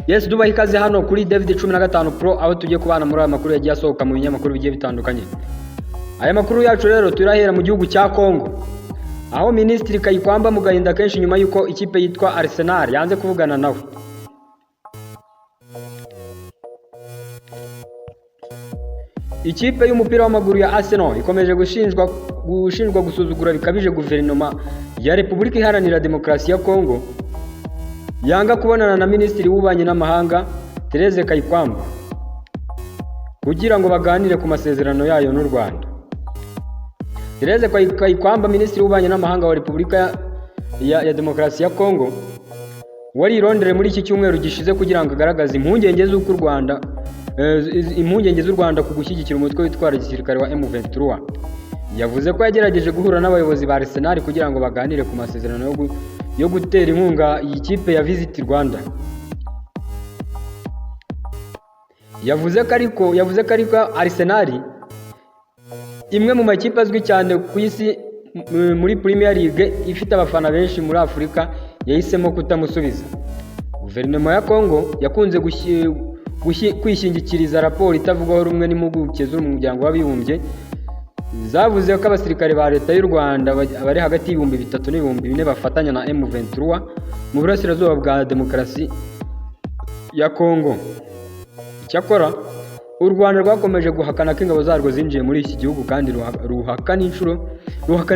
Yes, dubaha ikaze hano kuri David 15 Pro, aho tugiye kubana muri aya makuru yagiye asohoka mu binyamakuru bigiye bitandukanye. Aya makuru yacu rero turahera mu gihugu cya Congo, aho Minisitiri Kayikwamba mu gahinda kenshi nyuma y'uko ikipe yitwa Arsenal yanze kuvugana nawe. Ikipe y'umupira w'amaguru ya Arsenal ikomeje gushinjwa gusuzugura bikabije guverinoma ya Repubulika Iharanira Demokarasi ya Congo, yanga kubonana na Minisitiri w'Ububanyi n'Amahanga Therese Kayikwamba kugira ngo baganire ku masezerano yayo n'u Rwanda. Therese Kayikwamba, Minisitiri w'Ububanyi n'Amahanga wa Repubulika ya Demokarasi ya Congo, wari i Londres muri iki cyumweru gishize kugira ngo agaragaze impungenge z'uko u Rwanda impungenge z'u Rwanda ku gushyigikira umutwe witwara gisirikare wa M23, yavuze ko yagerageje guhura n'abayobozi ba Arsenal kugira ngo baganire ku masezerano yo gutera inkunga iyi kipe ya Visit Rwanda. Yavuze ko ariko Arsenal, imwe mu makipe azwi cyane ku isi muri Premier League, ifite abafana benshi muri Afurika, yahisemo kutamusubiza. Guverinoma ya Congo yakunze kwishingikiriza raporo itavugwaho rumwe n'impuguke z'umuryango w'abibumbye zavuze ko abasirikare ba leta y'u Rwanda bari hagati y'ibihumbi 3 n'ibihumbi 4 bafatanya na M23 mu burasirazuba bwa demokarasi ya Congo. Icyakora u Rwanda rwakomeje guhakana ko ingabo zarwo zinjiye muri iki gihugu, kandi ruhakana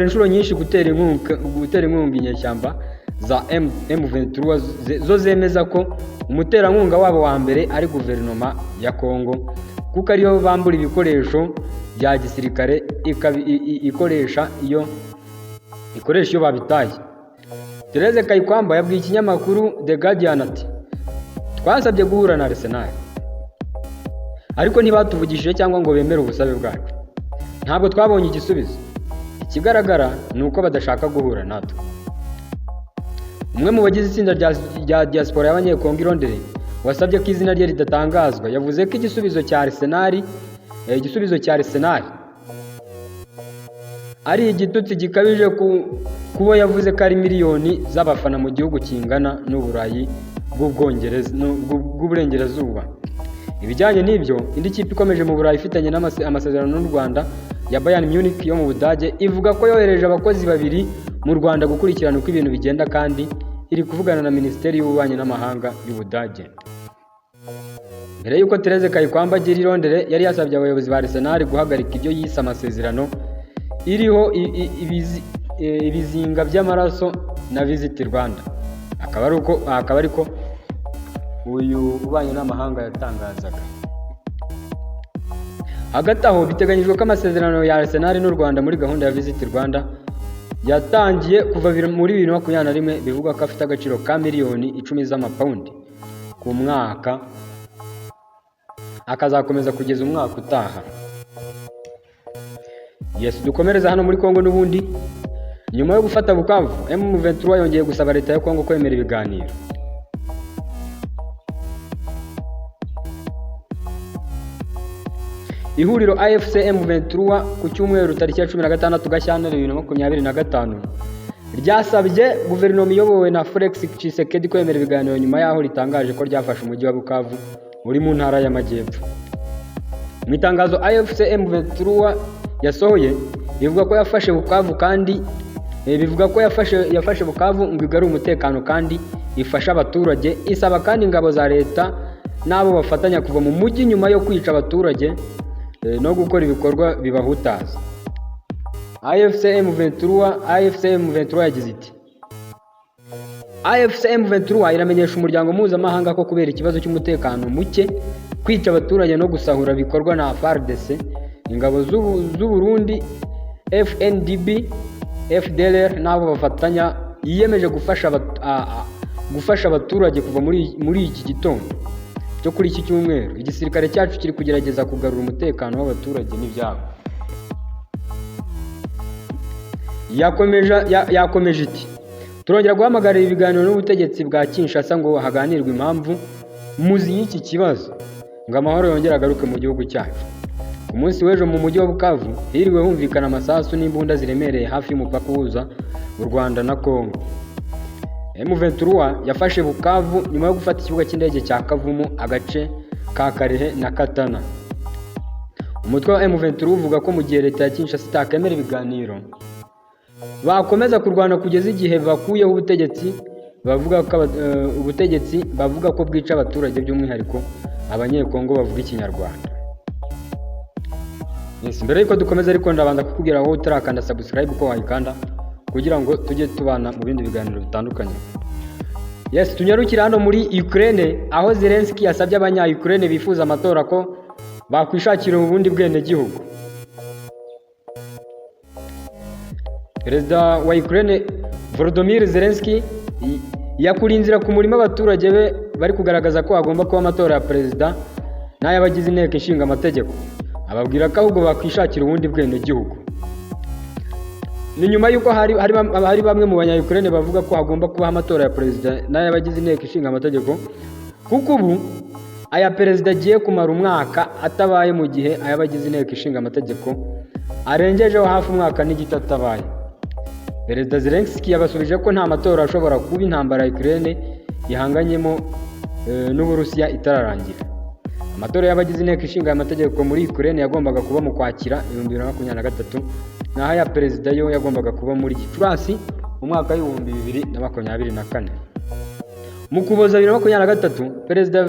inshuro nyinshi gutera inkunga inyeshyamba za M23, zo zemeza ko umuterankunga wabo wa mbere ari guverinoma ya Congo, kuko ariyo bambura ibikoresho bya gisirikare ikoresha iyo babitaye. Therese Kayikwamba yabwiye ikinyamakuru The Guardian ati: "Twasabye guhura na Arsenal, ariko ntibatuvugishije cyangwa ngo bemere ubusabe bwacu. Ntabwo twabonye igisubizo. Ikigaragara ni uko badashaka guhura natwe." Umwe mu bagize itsinda rya diaspora y'Abanyekongo i Londres wasabye ko izina rye ridatangazwa yavuze ko igisubizo cya Arsenal ari igitutsi gikabije ku kubo yavuze ko ari miliyoni z'abafana mu gihugu kingana n'Uburayi bw'Ubwongereza bw'Uburengerazuba. Ibijyanye n'ibyo, indi kipe ikomeje mu Burayi ifitanye amasezerano n'u Rwanda ya Bayern Munich yo mu Budage ivuga ko yohereje abakozi babiri mu Rwanda gukurikirana uko ibintu bigenda, kandi iri kuvugana na Minisiteri y'Ububanyi n'Amahanga y'Ubudage. Mbere y'uko Therese Kayikwamba agera i Londres, yari yasabye abayobozi ba Arsenal guhagarika ibyo yise amasezerano iriho ibizinga by'amaraso na Visit Rwanda. Akaba ariko uyu ubanye n'amahanga yatangazaga. Hagati aho, biteganyijwe ko amasezerano ya Arsenal n'u Rwanda muri gahunda ya Visit Rwanda yatangiye kuva muri 2021, bivugwa ko afite agaciro ka miliyoni 10 z'amapawundi ku mwaka, akazakomeza kugeza umwaka utaha. Yes, dukomereza hano muri Congo n'ubundi. Nyuma yo gufata Bukavu, M23 yongeye gusaba leta ya Congo kwemera ibiganiro. Ihuriro AFC M23 ku cyumweru tariki ya 16 Gashyantare 2025 ryasabye guverinoma iyobowe na Felix Tshisekedi kwemera ibiganiro, nyuma y'aho ritangaje ko ryafashe umujyi wa Bukavu uri mu ntara y'Amajyepfo. Mu itangazo AFC M23 yasohoye, ivuga ko yafashe Bukavu kandi bivuga ko yafashe Bukavu ngo igarure umutekano kandi ifashe abaturage. Isaba kandi ingabo za leta n'abo bafatanya kuva mu mujyi nyuma yo kwica abaturage no gukora ibikorwa bibahutaza. AFC M23 yagize iti: "AFC M23 iramenyesha umuryango mpuzamahanga ko kubera ikibazo cy'umutekano muke, kwica abaturage no gusahura bikorwa na FARDC, ingabo z'u Burundi, FNDB, FDLR n'abo bafatanya, yiyemeje gufasha abaturage kuva muri iki gitondo cyo kuri iki cyumweru. Igisirikare cyacu kiri kugerageza kugarura umutekano w'abaturage n'ibyabo." Yakomeje iti: "Turongera guhamagarira ibiganiro n'ubutegetsi bwa Kinshasa ngo haganirwe impamvu muzi y'iki kibazo, ngo amahoro yongere agaruke mu gihugu cyacu." Ku munsi w'ejo mu mujyi wa Bukavu hiriwe humvikana amasasu n'imbunda ziremereye hafi y'umupaka uhuza u Rwanda na Congo. M23 yafashe Bukavu nyuma yo gufata ikibuga cy'indege cya Kavumu, agace ka Kalehe na Katana. Umutwe wa M23 uvuga ko mu gihe leta ya Kinshasa itakemera ibiganiro, bakomeza kurwana kugeza igihe bakuyeho ubutegetsi bavuga ko ubutegetsi bavuga ko bwica abaturage, by'umwihariko Abanyekongo bavuga Ikinyarwanda. Yes, mbere yuko dukomeza ariko ndabanza kukubwira wowe utarakanda subscribe ko wayikanda kugira ngo tujye tubana mu bindi biganiro bitandukanye. Yes, tunyarukira hano muri Ukraine, aho Zelensky yasabye abanya Ukraine bifuza amatora ko bakwishakira ubundi bwenegihugu. Perezida wa Ukraine Volodymyr Zelensky yakuriye inzira ku murima abaturage be bari kugaragaza ko hagomba kuba amatora ya perezida n'ay'abagize inteko ishinga amategeko, ababwira ko ahubwo bakwishakira ubundi bwenegihugu. Ni nyuma y'uko hari bamwe mu banya-Ukraine bavuga ko hagomba kubaho amatora ya perezida n'ay'abagize inteko ishinga amategeko, kuko ubu aya perezida agiye kumara umwaka atabaye, mu gihe ay'abagize inteko ishinga amategeko arengejeho hafi umwaka n'igice atabaye. Perezida Zelensky yabasubije ko nta matora ashobora kuba intambara ya Ukraine ihanganyemo n'Uburusiya itararangira. Amatora y'abagize inteko ishinga amategeko muri Ukraine yagombaga kuba mu Kwakira 2023, naho aya perezida yo yagombaga kuba muri Gicurasi mu mwaka w'2024. Mu Kuboza 2023, Perezida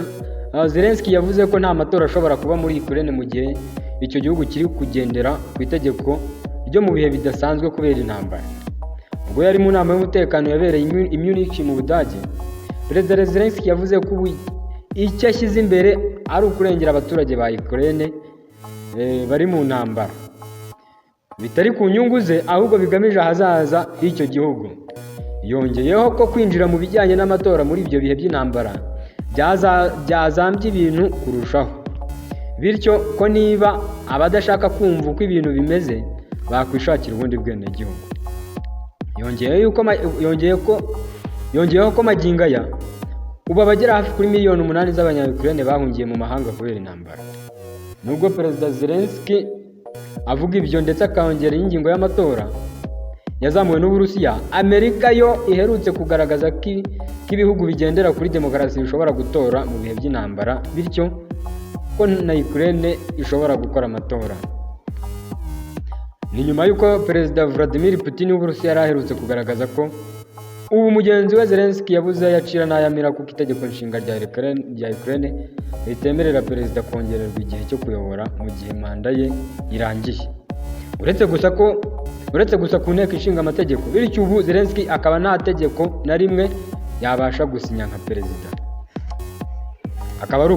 Zelensky yavuze ko nta matora ashobora kuba muri Ukraine mu gihe icyo gihugu kiri kugendera ku itegeko ryo mu bihe bidasanzwe kubera intambara. Ubwo yari mu nama y'umutekano yabereye i Munich mu Budage, Perezida Zelensky yavuze ko ubu icyo ashyize imbere ari ukurengera abaturage ba Ukraine bari mu ntambara, bitari ku nyungu ze ahubwo bigamije ahazaza h'icyo gihugu. Yongeyeho ko kwinjira mu bijyanye n'amatora muri ibyo bihe by'intambara byazambya ibintu kurushaho, bityo ko niba abadashaka kumva uko ibintu bimeze bakwishakira ubundi bwenegihugu. Yongeyeho ko magingo aya ubu abagera hafi kuri miliyoni 8 z'abanya-Ukraine bahungiye mu mahanga kubera intambara. Nubwo Perezida Zelensky avuga ibyo ndetse akongera ingingo y'amatora yazamuwe n'Uburusiya, Amerika yo iherutse kugaragaza ko ibihugu bigendera kuri demokarasi bishobora gutora mu bihe by'intambara, bityo ko na Ukraine ishobora gukora amatora. Ni nyuma y'uko Perezida Vladimir Putin w'Uburusiya yari aherutse kugaragaza ko ubu mugenzi we Zelensky yabuze ayo acira n'ayamira, kuko itegeko nshinga rya Ukraine ritemerera perezida kongererwa igihe cyo kuyobora mu gihe manda ye irangiye, uretse gusa ku nteko ishinga amategeko, bityo ubu Zelensky akaba nta tegeko na rimwe yabasha gusinya nka perezida, akaba ari